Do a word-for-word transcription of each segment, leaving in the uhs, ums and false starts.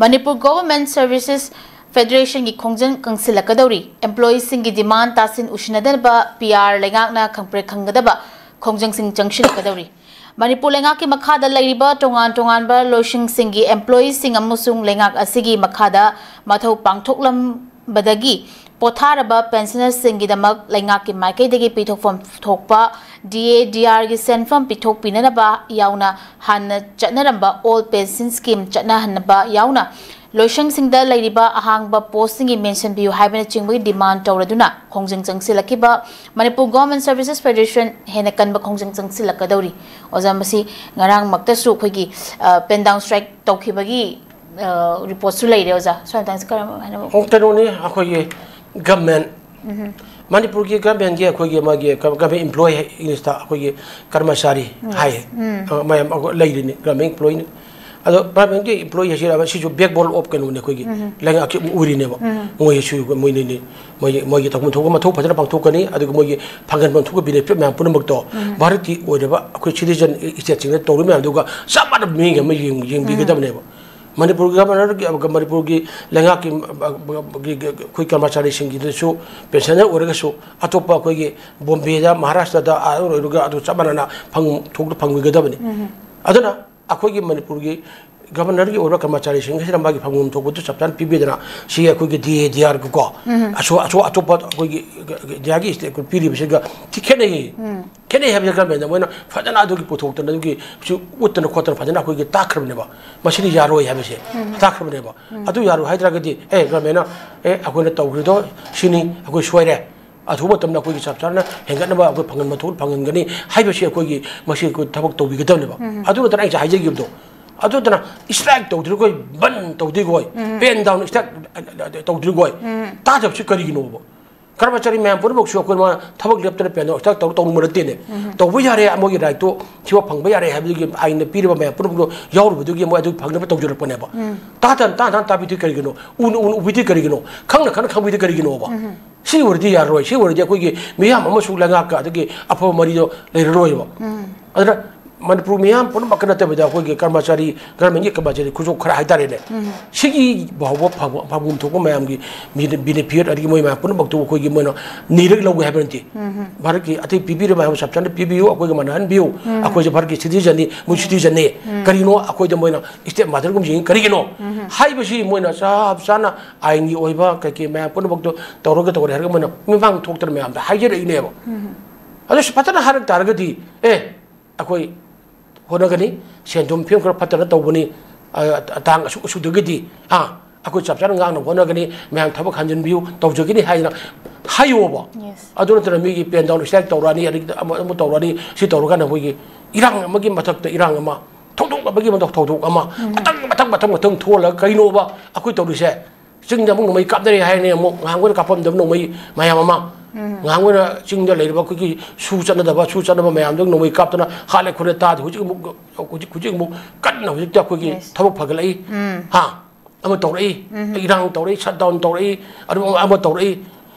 Manipur government services ꯐꯦꯗꯔꯦꯁꯟꯒꯤ ꯈꯣꯡꯖꯪ ꯀꯪꯁꯤꯜꯂꯛꯀꯗꯧꯔꯤ꯫ ꯑꯦꯝꯄ꯭ꯂꯣꯌꯤꯁꯤꯡꯒꯤ ꯗꯤꯃꯥꯟ ꯇꯥꯁꯤꯟ ꯎꯁꯤꯟꯅꯗꯅꯕ P R ꯂꯩꯉꯥꯛꯅ ꯈꯪꯄ꯭ꯔꯦꯛ ꯈꯪꯒꯗꯕ ꯈꯣꯡꯖꯪꯁꯤꯡ ꯆꯪꯁꯤꯜꯂꯛꯀꯗꯧꯔꯤ꯫ ꯃꯅꯤꯄꯨꯔ ꯂꯩꯉꯥꯛꯀꯤ ꯃꯈꯥꯗ ꯂꯩꯔꯤꯕ ꯇꯣꯉꯥꯟ ꯇꯣꯉꯥꯟꯕ ꯂꯣꯏꯁꯪꯁꯤꯡꯒꯤ ꯑꯦꯝꯄ꯭ꯂꯣꯌꯤꯁꯤꯡ ꯑꯃꯁꯨꯡ ꯂꯩꯉꯥꯛ ꯑꯁꯤꯒꯤ ꯃꯈꯥꯗ ꯃꯊꯧ ꯄꯥꯡꯊꯣꯛꯂꯝꯕꯗꯒꯤ ꯄꯣꯊꯥꯔꯕ ꯄꯦꯟꯁꯅꯔꯁꯤꯡꯒꯤꯗꯃꯛ ꯂꯩꯉꯥꯛꯀꯤ ꯃꯥꯏꯀꯩꯗꯒꯤ ꯄꯤꯊꯣꯛꯐꯝ ꯊꯣꯛꯄ ꯗꯤ ꯑꯦ ꯗꯤ ꯑꯥꯔꯒꯤ ꯁꯦꯟꯐꯝ ꯄꯤꯊꯣꯛꯄꯤꯅꯅꯕ ꯌꯥꯎꯅ ꯍꯥꯟꯅ ꯆꯠꯅꯔꯝꯕ ꯑꯣꯜ ꯄꯦꯟꯁꯟ ꯁ꯭ꯀꯤꯝ ꯆꯠꯅꯍꯟꯅꯕ ꯌꯥꯎꯅ ꯂꯣꯏꯁꯪꯁꯤꯡꯗ ꯂꯩꯔꯤꯕ ꯑꯍꯥꯡꯕ ꯄꯣꯁꯁꯤꯡꯒꯤ ꯃꯦꯟꯁꯤꯟꯕꯤꯌꯨ ꯍꯥꯏꯕꯅꯆꯤꯡꯕꯒꯤ ꯗꯤꯃꯥꯟ ꯇꯧꯔꯗꯨꯅ ꯈꯣꯡꯖꯪ ꯆꯪꯁꯤꯜꯂꯛꯈꯤꯕ ꯃꯅꯤꯄꯨꯔ ꯒꯣꯚꯔꯟꯃꯦꯟꯠ ꯁꯔꯚꯤꯁꯦꯁ ꯐꯦꯗꯔꯦꯁꯟ ꯍꯦꯟꯅ ꯀꯟꯕ ꯈꯣꯡꯖꯪ ꯆꯪꯁꯤꯜꯂꯛꯀꯗꯧꯔꯤ꯫ ꯑꯣꯖꯥ, ꯃꯁꯤ ꯉꯔꯥꯡꯃꯛꯇꯁꯨ ꯑꯩꯈꯣꯏꯒꯤ, ꯑ, pen down strike ꯇꯧꯈꯤꯕꯒꯤ, ꯑ, ꯔꯤꯄꯣꯔꯠꯁꯨ ꯂꯩꯔꯦ, ꯑꯣꯖꯥ꯫ ꯁ꯭ꯋꯥꯏ ꯃꯇꯥꯡꯁꯤ ꯀꯔꯝ ꯍꯥꯏꯅ ꯑꯣ, ꯀꯩꯅꯣꯅꯤ, ꯑꯩꯈꯣꯏꯒꯤ ꯒꯚꯔꯟꯃꯦꯟꯠ, ꯎꯝ꯫ ꯃꯅꯤꯄꯨꯔꯒꯤ ꯒꯚꯔꯟꯃꯦꯟꯠꯀꯤ ꯑꯩꯈꯣꯏꯒꯤ ꯃꯥꯒꯤ ꯒꯚꯔꯟꯃꯦꯟꯠ ꯑꯦꯝꯄ꯭ꯂꯣꯌꯤ ꯍꯥꯏ, ꯏꯪꯂꯤꯁꯇ ꯑꯩꯈꯣꯏꯒꯤ ꯀꯔꯃꯆꯥꯔꯤ ꯎꯝ꯫ ꯍꯥꯏꯌꯦ꯫ ꯎꯝ꯫ ꯑ, ꯃꯌꯥꯝ ꯑꯩꯈꯣꯏ ꯂꯩꯔꯤꯅꯤ, ꯒꯚꯔꯟꯃꯦꯟꯠ ꯑꯦꯝꯄ꯭ꯂꯣꯌꯤꯅꯤ꯫ ꯑꯗꯣ ꯒꯚꯔꯟꯃꯦꯟꯠꯀꯤ ꯑꯦꯝꯄ꯭ꯂꯣꯌꯤ ꯍꯥꯏꯁꯤꯔ ꯁꯤꯁꯨ backbone of ꯀꯩꯅꯣꯅꯦ, ꯑꯩꯈꯣꯏꯒꯤ ꯎꯝ꯫ ꯂꯩꯉꯥꯛꯀꯤ ꯑꯣꯏꯔꯤꯅꯦꯕ꯫ ꯎꯝ꯫ ꯃꯣꯏꯁꯨ ꯃꯣꯏꯅꯤꯅꯤ, ꯃꯣꯏꯒꯤ, ꯃꯣꯏꯒꯤ ꯇꯧꯐꯝ ꯊꯣꯛꯄ ꯃꯊꯧ ꯐꯖꯅ ꯄꯥꯡꯊꯣꯛꯀꯅꯤ, ꯑꯗꯨꯒ ꯃꯣꯏꯒꯤ ꯐꯪꯍꯟꯐꯝ ꯊꯣꯛꯄ ꯕꯦꯅꯤꯐꯤꯠ ꯃꯌꯥꯝ ꯄꯨꯝꯅꯃꯛꯇꯣ ꯎꯝ꯫ ꯚꯥꯔꯠꯀꯤ ꯑꯣꯏꯔꯕ ꯑꯩꯈꯣꯏ ꯁꯤꯇꯤꯖꯟ ꯏꯁꯇꯦꯠꯁꯤꯡꯅ ꯇꯧꯔꯤ ꯃꯌꯥꯝꯗꯨꯒ ꯆꯞ ꯃꯥꯟꯅꯕ ꯃꯤꯠꯌꯦꯡ ꯑꯃ ꯌꯦꯡ-, ꯎꯝ꯫ ꯌꯦꯡꯕꯤꯒꯗꯕꯅꯦꯕ꯫ ꯃꯅꯤꯄꯨꯔꯒꯤ ꯒꯚꯔꯅꯔꯒꯤ, ꯃꯅꯤꯄꯨꯔꯒꯤ ꯂꯩꯉꯥꯛꯀꯤ, ꯑ, ꯑ, ꯒꯤ, ꯒꯤ, ꯑꯩꯈꯣꯏ ꯀꯔꯃꯆꯥꯔꯤꯁꯤꯡꯒꯤꯗꯁꯨ, ꯄꯦꯟꯁꯅꯔ ꯑꯣꯏꯔꯒꯁꯨ, ꯑꯇꯣꯞꯄ ꯑꯩꯈꯣꯏꯒꯤ ꯕꯣꯝꯕꯦꯗ, ꯃꯍꯥꯔꯥꯁꯇ꯭ꯔꯗ, ꯑꯥ ꯑꯣꯏꯔꯒ ꯑꯗꯨ ꯆꯞ ꯃꯥꯟꯅꯅ ꯐꯪ-, ꯊꯣꯛ-, ꯐꯪꯕꯤꯒꯗꯕꯅꯤ꯫ ꯎꯝ꯫ ꯑꯗꯨꯅ ꯑꯩꯈꯣꯏꯒꯤ ꯃꯅꯤꯄꯨꯔꯒꯤ ꯒꯚꯔꯅꯔꯒꯤ ꯑꯣꯏꯕ ꯀꯔꯃꯆꯥꯔꯤꯁꯤꯡ ꯑꯁꯤꯅ ꯃꯥꯒꯤ ꯐꯪꯐꯝ ꯊꯣꯛꯄꯗꯨ ꯆꯞ ꯆꯥꯅ ꯄꯤꯕꯤꯗꯅ, ꯁꯤ ꯑꯩꯈꯣꯏꯒꯤ ꯗꯤ ꯑꯦ ꯗꯤ ꯑꯥꯔꯒꯀꯣ, ꯎꯝ꯫ ꯑꯁꯣ-, ꯑꯁꯣ-, ꯑꯇꯣꯞꯄ ꯑꯩꯈꯣꯏꯒꯤ ꯏꯟꯗꯤꯌꯥꯒꯤ ꯁ꯭ꯇꯦꯠ ꯄꯤꯔꯤꯕꯁꯤꯒ ꯊꯤ ꯈꯦꯠꯅꯩ꯫ ꯎꯝ꯫ ꯈꯦꯠꯅꯩ ꯍꯥꯏꯕꯁꯦ ꯀꯔꯝꯕ ꯃꯣꯏꯅ ꯐꯖꯅ ꯑꯗꯨꯒꯤ ꯄꯨꯊꯣꯛꯇꯅ, ꯑꯗꯨꯒꯤ ꯁꯤ ꯎꯠꯇꯅ ꯈꯣꯠꯇꯅ ꯐꯖꯅ ꯑꯩꯈꯣꯏꯒꯤ ꯇꯥꯛꯈ꯭ꯔꯕꯅꯦꯕ꯫ ꯃꯁꯤꯗꯤ ꯌꯥꯔꯣꯏ ꯍꯥꯏꯕꯁꯦ ꯎꯝ꯫ ꯇꯥꯛꯈ꯭ꯔꯕꯅꯦꯕ꯫ ꯎꯝ꯫ ꯑꯗꯨ ꯌꯥꯔꯣꯏ ꯍꯥꯏꯗ꯭ꯔꯒꯗꯤ, "ꯑꯦ, ꯒꯚꯔꯟꯃꯦꯟꯠꯅ, ꯑꯦ, ꯑꯩꯈꯣꯏꯅ ꯇꯧꯈ꯭ꯔꯤꯗꯣ ꯁꯤꯅꯤ, ꯑꯩꯈꯣꯏ ꯁꯣꯏꯔꯦ꯫ ꯑꯊꯨꯕ ꯃꯇꯝꯗ ꯑꯩꯈꯣꯏꯒꯤ ꯆꯞ ꯆꯥꯅ ꯍꯦꯟꯒꯠꯅꯕ ꯑꯩꯈꯣꯏ ꯐꯪꯍꯟꯕ ꯊꯣꯛ-, ꯐꯪꯍꯟꯒꯅꯤ" ꯍꯥꯏꯕꯁꯤ ꯑꯩꯈꯣꯏꯒꯤ, ꯃꯁꯤ ꯑꯩꯈꯣꯏ ꯊꯕꯛ ꯇꯧꯕꯤꯒꯗꯕꯅꯦꯕ꯫ ꯎꯝ꯫ ꯑꯗꯨ ꯅꯠꯇꯅ ꯑꯩ ꯉꯁꯥꯏ ꯍꯥꯏꯖꯈꯤꯕꯗꯣ, ꯑꯗꯨ ꯅꯠꯇꯅ ꯁ꯭ꯇ꯭ꯔꯥꯏꯛ ꯇꯧꯗ꯭ꯔꯤꯈꯣꯏ, ꯕꯟ ꯇꯧꯗ꯭ꯔꯤꯈꯣꯏ, ꯎꯝ꯫ ꯄꯦꯟ ꯗꯥꯎꯟ ꯁ꯭ꯇ꯭ꯔꯥꯏꯛ ꯇꯧꯗ꯭ꯔꯤꯈꯣꯏ, ꯎꯝ꯫ ꯇꯥꯗꯕꯁꯤ ꯀꯔꯤꯒꯤꯅꯣꯕ? ꯀꯔꯃꯆꯥꯔꯤ ꯃꯌꯥꯝ ꯄꯨꯝꯅꯃꯛꯁꯨ ꯑꯩꯈꯣꯏ ꯃꯥ ꯊꯕꯛ ꯂꯦꯞꯇꯅ ꯄꯦꯟꯗ ꯍꯤꯗꯥꯛ ꯇꯧ-, ꯇꯧꯔꯨꯕ ꯅꯠꯇꯦꯅꯦ꯫ ꯎꯝ꯫ ꯇꯧꯕ ꯌꯥꯔꯦ, ꯃꯣꯏꯒꯤ ꯔꯥꯏꯠꯇꯣ ꯊꯤꯕ ꯐꯪꯕ ꯌꯥꯔꯦ ꯍꯥꯏꯕꯗꯨꯒꯤ ꯑꯥꯏꯟꯅ ꯄꯤꯔꯤꯕ ꯃꯌꯥꯝ ꯄꯨꯝꯅꯃꯛꯇꯣ ꯌꯥꯎꯔꯨꯕꯗꯨꯒꯤ ꯃꯣꯏ ꯑꯗꯨ ꯐꯪꯅꯕ ꯇꯧꯖꯔꯛꯄꯅꯦꯕ꯫ ꯎꯝ꯫ ꯇꯥ ꯇꯥ-, ꯇꯥ ꯇꯥ ꯇꯥꯕꯤꯗꯨ ꯀꯔꯤꯒꯤꯅꯣ? ꯎꯅ ꯎꯅ ꯎꯕꯤꯗꯨ ꯀꯔꯤꯒꯤꯅꯣꯕ? ꯈꯪꯅ ꯈꯪꯅ ꯈꯪꯕꯤꯗꯨ ꯀꯔꯤꯒꯤꯅꯣꯕ? ꯎꯝ꯫ ꯁꯤ ꯑꯣꯏꯔꯗꯤ ꯌꯥꯔꯔꯣꯏ꯫ ꯁꯤ ꯑꯣꯏꯔꯗꯤ ꯑꯩꯈꯣꯏꯒꯤ ꯃꯤꯌꯥꯝ ꯑꯃꯁꯨ ꯂꯩꯉꯥꯛꯀ ꯑꯗꯒꯤ ꯑꯐꯕ ꯃꯔꯤꯗꯣ ꯂꯩꯔꯔꯣꯏꯕ꯫ ꯎꯝ꯫ ꯑꯗꯨꯅ ꯃꯅꯤꯄꯨꯔ ꯃꯤꯌꯥꯝ ꯄꯨꯝꯅꯃꯛꯀ ꯅꯠꯇꯕꯤꯗ ꯑꯩꯈꯣꯏꯒꯤ ꯀꯔꯃꯆꯥꯔꯤ, ꯒꯔꯃꯦꯟꯒꯤ ꯀꯔꯃꯆꯥꯔꯤ ꯈꯨꯖꯣꯞ ꯈꯔ ꯍꯥꯏꯇꯥꯔꯦꯅꯦ, ꯁꯤꯒꯤ ꯐꯥꯎꯕ ꯐꯪ-, ꯐꯪꯐꯝ ꯊꯣꯛꯄ ꯃꯌꯥꯝꯒꯤ ꯕꯤꯅ-, ꯕꯤꯅꯤꯐꯤꯠ, ꯑꯗꯒꯤ ꯃꯣꯏ ꯃꯌꯥꯝ ꯄꯨꯝꯅꯃꯛꯇꯨ ꯑꯩꯈꯣꯏꯒꯤ ꯃꯣꯏꯅ ꯅꯤꯔꯒ ꯂꯧꯒꯦ ꯍꯥꯏꯕ ꯅꯠꯇꯦ꯫ ꯚꯥꯔꯠꯀꯤ ꯑꯇꯩ ꯄꯤꯕꯤꯔꯤꯕ ꯃꯌꯥꯝ ꯆꯞ ꯆꯥꯅ ꯄꯤꯕꯤꯌꯨ, ꯑꯩꯈꯣꯏꯒ ꯃꯥꯟꯅꯍꯟꯕꯤꯌꯨ, ꯑꯩꯈꯣꯏꯁꯦ ꯚꯥꯔꯠꯀꯤ ꯁꯤꯇꯤꯖꯟꯅꯤ, ꯃꯣꯏ ꯁꯤꯇꯤꯖꯟꯅꯤ, ꯀꯔꯤꯅꯣ ꯑꯩꯈꯣꯏꯗ ꯃꯣꯏꯅ ꯏꯁꯇꯦꯞ ꯃꯥꯗꯔꯒꯨꯝꯕ ꯌꯦꯡꯉꯤ ꯀꯔꯤꯒꯤꯅꯣ ꯍꯥꯏꯕꯁꯤ ꯃꯣꯏꯅ ꯆꯞ ꯆꯥꯅ ꯑꯥꯏꯟꯒꯤ ꯑꯣꯏꯕ ꯀꯩꯀꯩ ꯃꯌꯥꯝ ꯄꯨꯝꯅꯃꯛꯇꯣ ꯇꯧꯔꯒ ꯇꯧꯔꯦ ꯍꯥꯏꯔꯒ ꯃꯣꯏꯅ ꯃꯤꯃꯥꯡ ꯊꯣꯛꯇꯅ ꯃꯌꯥꯝꯗ ꯍꯥꯏꯖꯔꯛꯏꯅꯦꯕ꯫ ꯑꯗꯨ ꯐꯖꯅ ꯍꯥꯏꯔꯛ ꯇꯥꯔꯒꯗꯤ, ꯑꯦ, ꯑꯩꯈꯣꯏ ꯍꯣꯠꯅꯒꯅꯤ, ꯁꯦꯟ ꯊꯨꯝ ꯐꯤꯕꯝ ꯈꯔ ꯐꯠꯇꯅ ꯇꯧꯕꯅꯤ, ꯑ, ꯇꯥꯡ ꯑꯁꯨꯛ ꯑꯁꯨꯛꯇꯒꯤꯗꯤ, ꯑ, ꯑꯩꯈꯣꯏ ꯆꯞ ꯆꯥꯅ ꯉꯥꯡꯅ ꯍꯣꯠꯅꯒꯅꯤ, ꯃꯌꯥꯝ ꯊꯕꯛ ꯍꯟꯖꯤꯟꯕꯤꯌꯨ, ꯇꯧꯖꯒꯅꯤ ꯍꯥꯏꯅ ꯍꯥꯏꯌꯣꯕ꯫ Yes. ꯑꯗꯨ ꯅꯠꯇꯅ ꯃꯤꯒꯤ pen down strike ꯇꯧꯔꯛꯑꯅꯤ, ꯑꯗꯒꯤ ꯑꯃ, ꯑꯃ ꯇꯧꯔꯛꯑꯅꯤ, ꯁꯤ ꯇꯧꯔꯀꯥꯟꯗ ꯑꯩꯈꯣꯏꯒꯤ ꯏꯔꯥꯡ ꯑꯃꯒꯤ ꯃꯊꯛꯇ ꯏꯔꯥꯡ ꯑꯃ, ꯊꯧꯗꯣꯛ ꯑꯃꯒꯤ ꯃꯊꯛ ꯊꯧꯗꯣꯛ ꯑꯃ, ꯃꯊꯪ, ꯃꯊꯪ, ꯃꯊꯪ, ꯃꯊꯪ ꯊꯣꯛꯍꯜꯂꯒ ꯀꯩꯅꯣꯕ ꯑꯩꯈꯣꯏ ꯇꯧꯔꯤꯁꯦ? ꯆꯤꯡꯗ ꯑꯃꯨꯛ ꯅꯣꯡꯃꯩ ꯀꯥꯞꯅꯔꯦ ꯍꯥꯏꯅꯦ, ꯑꯃꯨꯛ ꯉꯍꯥꯟ ꯑꯣꯏꯅ ꯀꯥꯞꯄꯝꯗꯕ ꯅꯣꯡꯃꯩ ꯃꯌꯥꯝ ꯑꯃ, ꯉꯍꯥꯟ ꯑꯣꯏꯅ ꯆꯤꯡꯗ ꯂꯩꯔꯤꯕ ꯑꯩꯈꯣꯏꯒꯤ ꯁꯨ ꯆꯠꯅꯗꯕ, ꯁꯨ ꯆꯠꯅꯕ ꯃꯌꯥꯝꯗꯨ ꯅꯣꯡꯃꯩ ꯀꯥꯞꯇꯅ ꯍꯥꯠꯂꯦ ꯈꯣꯠꯂꯦ ꯇꯥꯗꯦ꯫ ꯍꯧꯖꯤꯛ ꯑꯃꯨꯛ, ꯍꯧꯖꯤꯛ, ꯍꯧꯖꯤꯛ ꯑꯃꯨꯛ ꯀꯟꯅ ꯍꯧꯖꯤꯛꯇꯤ ꯑꯩꯈꯣꯏꯒꯤ Yes. ꯊꯕꯛ ꯐꯒꯠꯂꯛꯏ꯫ ꯍꯥ? ꯑꯃ ꯇꯧꯔꯛꯏ, ꯏꯔꯥꯡ ꯇꯧꯔꯛꯏ, shutdown ꯇꯧꯔꯛꯏ, ꯑꯗꯨ ꯑꯃ ꯇꯧꯔꯛꯏ꯫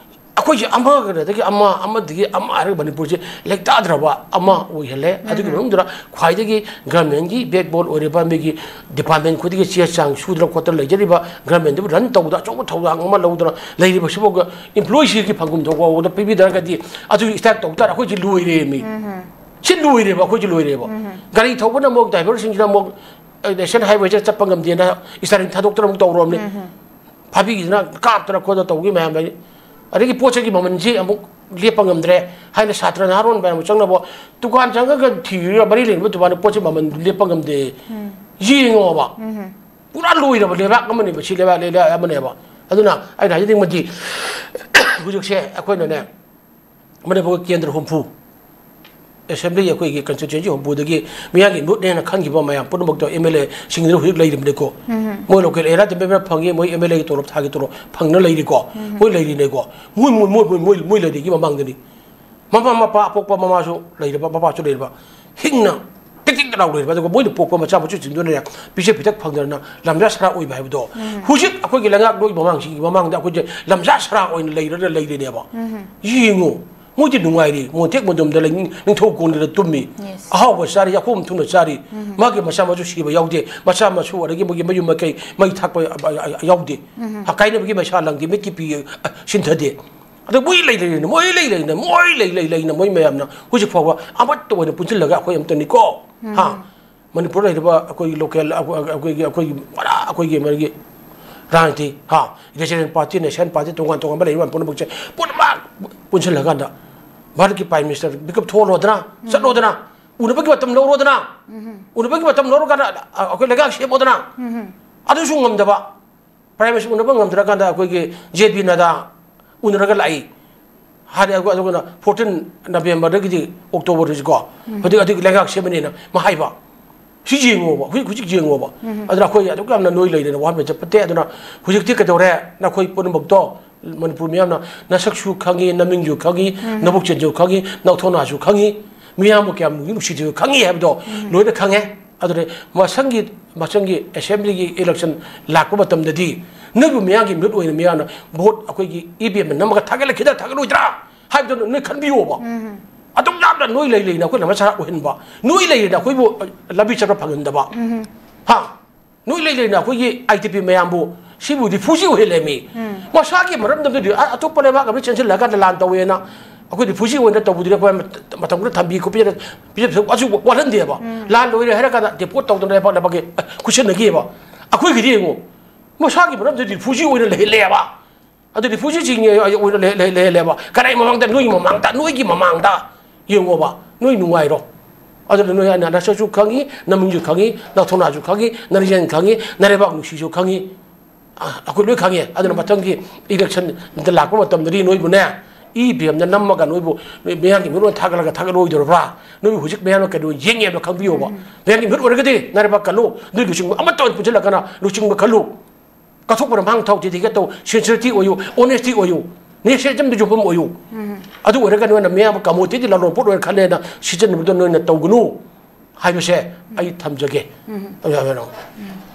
ꯑꯩꯈꯣꯏꯁꯦ ꯑꯃꯒꯗꯒꯤ ꯑꯃ, ꯑꯃꯗꯒꯤ ꯑꯃ ꯍꯥꯏꯔꯒ ꯃꯅꯤꯄꯨꯔꯁꯦ ꯂꯩꯇꯥꯗ꯭ꯔꯕ ꯑꯃ ꯑꯣꯏꯍꯜꯂꯦ꯫ ꯑꯗꯨꯒꯤ ꯃꯅꯨꯡꯗ ꯈ꯭ꯋꯥꯏꯗꯒꯤ ꯒꯔꯃꯦꯟꯒꯤ backbone ꯑꯣꯏꯔꯤꯕ ꯃꯤꯒꯤ department ꯈꯨꯗꯤꯡꯒꯤ ꯆꯦ ꯆꯥꯡ ꯁꯨꯗꯅ ꯈꯣꯠꯇꯅ ꯂꯩꯖꯔꯤꯕ ꯒꯔꯃꯦꯟꯗꯨꯕꯨ run ꯇꯧꯕꯗ ꯑꯆꯧꯕ ꯊꯧꯗꯥꯡ ꯑꯃ ꯂꯧꯗꯅ ꯂꯩꯔꯤꯕꯁꯤꯐꯥꯎꯗ employeeꯁꯤꯒꯤ ꯐꯪꯐꯝ ꯊꯣꯛꯄ ꯐꯥꯎꯕꯗ ꯄꯤꯕꯤꯗ꯭ꯔꯒꯗꯤ ꯑꯗꯨꯒꯤ strike ꯇꯧ ꯇꯥꯔꯦ꯫ ꯑꯩꯈꯣꯏꯁꯦ ꯂꯣꯏꯔꯦ ꯃꯤ꯫ ꯁꯤ ꯂꯣꯏꯔꯦꯕ, ꯑꯩꯈꯣꯏꯁꯦ ꯂꯣꯏꯔꯦꯕ꯫ ꯒꯥꯔꯤ ꯊꯧꯕꯅ ꯑꯃꯨꯛ driverꯁꯤꯡꯁꯤꯅ ꯑꯃꯨꯛ, ꯑ, national highwayꯁꯤꯗ ꯆꯠꯄ ꯉꯝꯗꯦꯅ steering ꯊꯥꯗꯣꯛꯇꯅ ꯑꯃꯨꯛ ꯇꯧꯔꯕꯅꯤ꯫ ꯐꯥꯕꯤꯗꯨꯅ ꯀꯥꯞꯇꯅ ꯈꯣꯠꯇꯅ ꯇꯧꯕꯒꯤ ꯃꯌꯥꯝ ꯂꯩ꯫ ꯑꯗꯒꯤ ꯄꯣꯠ ꯆꯩꯒꯤ ꯃꯃꯜꯁꯤ ꯑꯃꯨꯛ ꯂꯦꯞꯄ ꯉꯝꯗ꯭ꯔꯦ ꯍꯥꯏꯅ ꯁꯥꯇ꯭ꯔ ꯅꯍꯥꯔꯣꯟ ꯃꯌꯥꯝ ꯆꯪꯅꯕ ꯗꯨꯀꯥꯟ ꯆꯪꯉꯒ ꯊꯤꯔꯒ ꯃꯔꯤ ꯂꯩꯅꯕ ꯗꯨꯀꯥꯟꯗ ꯄꯣꯠ ꯆꯩ ꯃꯃꯜ ꯂꯦꯞꯄ ꯉꯝꯗꯦ꯫ ꯌꯦꯡꯉꯣꯕ꯫ ꯄꯨꯔꯥ ꯂꯣꯏꯔꯕ ꯂꯩꯕꯥꯛ ꯑꯃꯅꯦꯕ ꯁꯤ, ꯂꯩꯕꯥꯛ, ꯂꯩꯕꯥꯛ ꯑꯃꯅꯦꯕ꯫ ꯑꯗꯨꯅ ꯑꯩꯅ ꯍꯥꯏꯖꯅꯤꯡꯕꯗꯤ ꯍꯧꯖꯤꯛꯁꯦ ꯑꯩꯈꯣꯏꯅꯅꯦ ꯃꯅꯤꯄꯨꯔꯒꯤ ꯀꯦꯟꯗ꯭ꯔ ꯍꯨꯝꯐꯨ, assembly ꯑꯩꯈꯣꯏꯒꯤ constituency ꯍꯨꯝꯐꯨꯗꯒꯤ ꯃꯤꯌꯥꯝꯒꯤ ꯃꯤꯍꯨꯠꯅꯦꯅ ꯈꯟꯈꯤꯕ ꯃꯌꯥꯝ ꯄꯨꯝꯅꯃꯛꯇꯣ MLAꯁꯤꯡꯗꯨꯅ ꯍꯧꯖꯤꯛ ꯂꯩꯔꯤꯕꯅꯤꯀꯣ꯫ ꯃꯣꯏ local area development ꯐꯪꯉꯤ, ꯃꯣꯏ MLAꯒꯤ ꯇꯣꯂꯣꯞ, ꯊꯥꯒꯤ ꯇꯣꯂꯣꯞ ꯐꯪꯅ ꯂꯩꯔꯤꯀꯣ꯫ ꯃꯣꯏ ꯂꯩꯔꯤꯅꯦꯀꯣ꯫ ꯃꯣꯏ, ꯃꯣꯏ, ꯃꯣꯏ, ꯃꯣꯏ, ꯃꯣꯏ, ꯃꯣꯏ ꯂꯩꯔꯤꯒꯤ ꯃꯃꯥꯡꯗꯅꯤ꯫ ꯃꯃꯥ ꯃꯄꯥ, ꯑꯄꯣꯛꯄ ꯃꯃꯥꯁꯨ ꯂꯩꯔꯕ, ꯃꯄꯥꯁꯨ ꯂꯩꯔꯕ, ꯍꯤꯡꯅ ꯇꯤꯛ ꯇꯤꯛ ꯂꯥꯎ ꯂꯩꯔꯕ, ꯑꯗꯨꯒ ꯃꯣꯏꯅ ꯄꯣꯛꯄ ꯃꯆꯥ ꯃꯁꯨꯁꯤꯡꯗꯨꯅꯅꯦ ꯄꯤꯖ ꯄꯤꯊꯛ ꯐꯪꯗꯅ ꯂꯝꯖꯥ ꯁꯔꯥ ꯑꯣꯏꯕ ꯍꯥꯏꯕꯗꯣ꯫ ꯍꯧꯖꯤꯛ ꯑꯩꯈꯣꯏꯒꯤ ꯂꯩꯉꯥꯛꯂꯣꯏ ꯃꯃꯥꯡꯁꯤꯡꯒꯤ ꯃꯃꯥꯡꯗ ꯑꯩꯈꯣꯏꯁꯦ ꯂꯝꯖꯥ ꯁꯔꯥ ꯑꯣꯏꯅ ꯂꯩꯔꯒ ꯂꯩꯔꯤꯅꯦꯕ꯫ ꯌꯦꯡꯉꯨ, ꯃꯣꯏꯗꯤ ꯅꯨꯡꯉꯥꯏꯔꯤ, ꯃꯣꯟꯇꯦꯛ ꯃꯟꯗꯣꯝꯗ ꯂꯩ, ꯅꯤꯡꯊꯧ ꯀꯣꯟꯗꯨꯗ ꯇꯨꯝꯃꯤ꯫ Yes. ꯑꯍꯥꯎꯕ ꯆꯥꯔꯤ, ꯆꯥꯛꯈꯣꯝ ꯊꯨꯅ ꯆꯥꯔꯤ꯫ ꯎꯝ꯫ ꯃꯥꯒꯤ ꯃꯆꯥ ꯃꯁꯨ ꯁꯤꯕ ꯌꯥꯎꯗꯦ, ꯃꯆꯥ ꯃꯁꯨ ꯑꯗꯒꯤ ꯃꯣꯏꯒꯤ ꯃꯌꯨꯝ ꯃꯀꯩ ꯃꯩ ꯊꯥꯛꯄ, ꯑ, ꯑ, ꯑ, ꯌꯥꯎꯗꯦ꯫ ꯎꯝ꯫ ꯍꯛꯀꯥꯏꯅꯕꯒꯤ ꯃꯩꯁꯥ ꯂꯪꯗꯦ, ꯃꯤꯠꯀꯤ ꯄꯤ, ꯑ, ꯁꯤꯟꯊꯗꯦ꯫ ꯑꯗ ꯃꯣꯏ ꯂꯩ ꯂꯩꯅ, ꯃꯣꯏ ꯂꯩ ꯂꯩꯅ, ꯃꯣꯏ ꯂꯩ ꯂꯩ ꯂꯩꯅ ꯃꯣꯏ ꯃꯌꯥꯝꯅ ꯍꯧꯖꯤꯛ ꯐꯥꯎꯕ ꯑꯃꯠꯇ ꯑꯣꯏꯅ ꯄꯨꯟꯁꯤꯜꯂꯒ ꯑꯩꯈꯣꯏ ꯑꯝꯇꯅꯤꯀꯣ꯫ ꯎꯝ꯫ ꯍꯥ? ꯃꯅꯤꯄꯨꯔꯗ ꯂꯩꯔꯤꯕ ꯑꯩꯈꯣꯏꯒꯤ local, ꯑꯩꯈꯣꯏꯒꯤ, ꯑꯩꯈꯣꯏꯒꯤ, ꯄꯨꯔꯥ ꯑꯩꯈꯣꯏꯒꯤ ꯃꯔꯤꯒꯤ ꯔꯥꯖꯅꯤꯇꯤ, ꯍꯥ? Resident party, national party, ꯇꯣꯉꯥꯟ ꯇꯣꯉꯥꯟꯕ ꯂꯩꯔꯤꯕ ꯃꯌꯥꯝ ꯄꯨꯝꯅꯃꯛꯁꯦ ꯄꯨꯝꯅꯃꯛ ꯄꯨꯟꯁꯤꯜꯂꯀꯥꯟꯗ ꯚꯥꯔꯠꯀꯤ Prime Minister ꯃꯤꯀꯞ ꯊꯣꯛꯍꯜꯂꯣꯗꯅ, ꯎꯝ꯫ ꯆꯠꯂꯣꯗꯅ, ꯎꯅꯕꯒꯤ ꯃꯇꯝ ꯂꯧꯔꯣꯗꯅ, ꯎꯝ꯫ ꯎꯅꯕꯒꯤ ꯃꯇꯝ ꯂꯧꯔꯀꯥꯟꯗ ꯑꯩꯈꯣꯏ ꯂꯩꯉꯥꯛ ꯁꯦꯝꯃꯣꯗꯅ꯫ ꯎꯝ꯫ ꯑꯗꯨꯁꯨ ꯉꯝꯗꯕ꯫ Prime Minister ꯎꯅꯕ ꯉꯝꯗ꯭ꯔꯀꯥꯟꯗ ꯑꯩꯈꯣꯏꯒꯤ J P Nadda ꯎꯅꯔꯒ ꯂꯥꯛꯏ꯫ ꯍꯥꯏꯔꯦ, ꯑꯗꯨꯒ, ꯑꯗꯨꯒ fourteen November ꯗꯒꯤꯗꯤ October ꯁꯤꯀꯣ, ꯎꯝ꯫ ꯍꯧꯖꯤꯛ, ꯍꯧꯖꯤꯛ ꯂꯩꯉꯥꯛ ꯁꯦꯝꯃꯅꯤꯅ ꯃꯥ ꯍꯥꯏꯕ꯫ ꯁꯤ ꯌꯦꯡꯉꯣꯕ, ꯍꯧꯖꯤꯛ, ꯍꯧꯖꯤꯛ ꯌꯦꯡꯉꯣꯕ꯫ ꯎꯝ꯫ ꯑꯗꯨꯅ ꯑꯩꯈꯣꯏ ꯑꯗꯨꯛ ꯌꯥꯝꯅ ꯅꯣꯏ ꯂꯩꯗꯅ ꯋꯥꯍꯟꯕ ꯆꯠꯄ ꯅꯠꯇꯦ꯫ ꯑꯗꯨꯅ ꯍꯧꯖꯤꯛꯇꯤ ꯀꯩꯗꯧꯔꯦ? ꯅꯈꯣꯏ ꯄꯨꯝꯅꯃꯛꯇꯣ ꯃꯅꯤꯄꯨꯔ ꯃꯤꯌꯥꯝꯅ ꯅꯁꯛꯁꯨ ꯈꯪꯉꯤ, ꯅꯃꯤꯡꯁꯨ ꯈꯪꯉꯤ, ꯎꯝ꯫ ꯅꯕꯨꯛ ꯆꯦꯟꯁꯨ ꯈꯪꯉꯤ, ꯅꯧꯊꯣꯛꯅꯥꯁꯨ ꯈꯪꯉꯤ, ꯃꯤꯌꯥꯝꯕꯨ ꯀꯌꯥꯝ ꯅꯨꯡꯁꯤ ꯅꯨꯡꯁꯤꯗꯣꯏꯅꯣ ꯈꯪꯉꯤ ꯍꯥꯏꯕꯗꯣ, ꯎꯝ꯫ ꯂꯣꯏꯅ ꯈꯪꯉꯦ꯫ ꯑꯗꯨꯅ ꯃꯊꯪꯒꯤ, ꯃꯊꯪꯒꯤ assembly ꯒꯤ election ꯂꯥꯛꯄ ꯃꯇꯝꯗꯗꯤ ꯅꯣꯏꯕꯨ ꯃꯤꯌꯥꯝꯒꯤ ꯃꯤꯍꯨꯠ ꯑꯣꯏꯅ ꯃꯤꯌꯥꯝꯅ vote ꯑꯩꯈꯣꯏꯒꯤ E V M ꯅ ꯅꯝꯃꯒ ꯊꯥꯒꯠꯂꯛꯈꯤꯗ꯭ꯔꯥ, ꯊꯥꯒꯠꯂꯣꯏꯗ꯭ꯔꯥ ꯍꯥꯏꯕꯗꯣ ꯅꯣꯏ ꯈꯟꯕꯤꯌꯣꯕ꯫ ꯎꯝ꯫ ꯑꯗꯨꯛ ꯌꯥꯝꯅ ꯅꯣꯏ ꯂꯩ ꯂꯩꯅ ꯑꯩꯈꯣꯏ ꯂꯝꯁꯥ ꯑꯣꯏꯍꯟꯕ, ꯅꯣꯏ ꯂꯩ ꯂꯩꯅ ꯑꯩꯈꯣꯏꯕꯨ ꯂꯝꯕꯤ ꯆꯠꯄ ꯐꯪꯍꯟꯗꯕ꯫ ꯎꯝ꯫ ꯍꯥ? ꯅꯣꯏ ꯂꯩ ꯂꯩꯅ ꯑꯩꯈꯣꯏꯒꯤ I T P ꯃꯌꯥꯝꯕꯨ ꯁꯤꯕꯨ refugee ꯑꯣꯏꯍꯜꯂꯦꯃꯤ꯫ ꯎꯝ꯫ ꯃꯁꯥꯒꯤ ꯃꯔꯝꯗꯝꯗꯗꯤ ꯑ-, ꯑꯇꯣꯞꯄ ꯂꯩꯕꯥꯛ ꯑꯃꯗ ꯆꯦꯟꯁꯤꯜꯂꯀꯥꯟꯗ ꯂꯥꯟ ꯇꯧꯋꯦꯅ ꯑꯩꯈꯣꯏ refugee ꯑꯣꯏꯅ ꯇꯧꯕꯗꯨꯗꯤ ꯑꯩꯈꯣꯏ ꯃꯇ-, ꯃꯇꯝ ꯈꯔ ꯊꯝꯕꯤ ꯈꯣꯠꯄꯤ ꯄꯤꯖ-, ꯄꯤꯖ-, ꯑꯗꯨ ꯋꯥꯍꯟꯗꯦꯕ꯫ ꯎꯝ꯫ ꯂꯥꯟ ꯂꯣꯏꯔꯦ ꯍꯥꯏꯔ ꯀꯥꯟꯗ deport ꯇꯧꯗꯅ ꯂꯩꯕꯥꯛ ꯂꯩꯕꯥꯛꯀꯤ, ꯑ, ꯈꯨꯠꯁꯤꯟꯅꯈꯤꯑꯕ꯫ ꯑꯩꯈꯣꯏꯒꯤꯗꯤ ꯌꯦꯡꯉꯨ, ꯃꯁꯥꯒꯤ ꯃꯔꯝꯗꯗꯤ refugee ꯑꯣꯏꯅ ꯂꯩꯍꯜꯂꯦꯕ꯫ ꯑꯗꯨ refugee ꯁꯤꯡ ꯑꯣꯏꯅ ꯂꯩ-, ꯂꯩ-, ꯂꯩꯍꯜꯂꯦꯕ꯫ ꯀꯅꯥꯏ ꯃꯃꯥꯡꯗ? ꯅꯣꯏꯒꯤ ꯃꯃꯥꯡꯗ, ꯅꯣꯏꯒꯤ ꯃꯃꯥꯡꯗ ꯌꯦꯡꯉꯣꯕ, ꯅꯣꯏ ꯅꯨꯡꯉꯥꯏꯔꯣ꯫ ꯑꯗꯨꯅ ꯅꯣꯏ ꯑꯅ ꯅꯁꯛꯁꯨ ꯈꯪꯉꯤ, ꯅꯃꯤꯡꯁꯨ ꯈꯪꯉꯤ, ꯅꯊꯧꯅꯥꯁꯨ ꯈꯪꯉꯤ, ꯅꯔꯤꯖꯟ ꯈꯪꯉꯤ, ꯅꯔꯩꯕꯥꯛ ꯅꯨꯡꯁꯤꯁꯨ ꯈꯪꯉꯤ꯫ ꯑ, ꯑꯩꯈꯣꯏ ꯂꯣꯏ ꯈꯪꯉꯦ꯫ ꯑꯗꯨꯅ ꯃꯊꯪꯒꯤ election ꯗ ꯂꯥꯛꯄ ꯃꯇꯝꯗꯗꯤ ꯅꯣꯏꯕꯨꯅꯦ, E V M ꯗ ꯅꯝꯃꯒ ꯅꯣꯏꯕꯨ, ꯅꯣꯏ ꯃꯌꯥꯝꯒꯤ ꯃꯤꯔꯣꯟ ꯊꯥꯒꯠꯂꯒ ꯊꯥꯒꯠꯂꯣꯏꯗꯧꯔꯕ꯭ꯔꯥ? ꯅꯣꯏꯕꯨ ꯍꯧꯖꯤꯛ ꯃꯌꯥꯝꯅ ꯀꯩꯅꯣ ꯌꯦꯡꯉꯦ ꯍꯥꯏꯕ ꯈꯪꯕꯤꯌꯣꯕ꯫ ꯎꯝ꯫ ꯃꯌꯥꯝꯒꯤ ꯃꯤꯍꯨꯠ ꯑꯣꯏꯔꯒꯗꯤ ꯅꯔꯩꯕꯥꯛ ꯀꯜꯂꯨ, ꯅꯣꯏ ꯂꯨꯆꯤꯡꯕ ꯑꯃꯠꯇ ꯑꯣꯏꯅ ꯄꯨꯟꯁꯤꯜꯂꯛꯀꯅ ꯂꯨꯆꯤꯡꯕ ꯈꯜꯂꯨ꯫ ꯀꯠꯊꯣꯛꯄꯅ ꯃꯥꯡ ꯊꯥꯎ ꯊꯤꯗꯤ ꯀꯠꯇꯧ, sincerity ꯑꯣꯏꯌꯨ, honesty ꯑꯣꯏꯌꯨ, nationalism ꯗ ꯌꯨꯝꯐꯝ ꯑꯣꯏꯌꯨ꯫ ꯎꯝ꯫ ꯑꯗꯨ ꯑꯣꯏꯔꯒ ꯅꯣꯏꯅ ꯃꯤꯌꯥꯝ commodity ꯂꯂꯣꯟ ꯄꯣꯠ ꯑꯣꯏꯅ ꯈꯜꯂꯦꯅ ꯁꯤꯖꯤꯟꯅꯕꯗꯣ ꯅꯣꯏꯅ ꯇꯧꯒꯅꯨ ꯍꯥꯏꯕꯁꯦ ꯑꯩ ꯊꯝꯖꯒꯦ꯫ ꯎꯝ꯫ ꯑꯗꯨ ꯍꯥꯏꯕꯤꯔꯣ꯫ ꯎꯝ꯫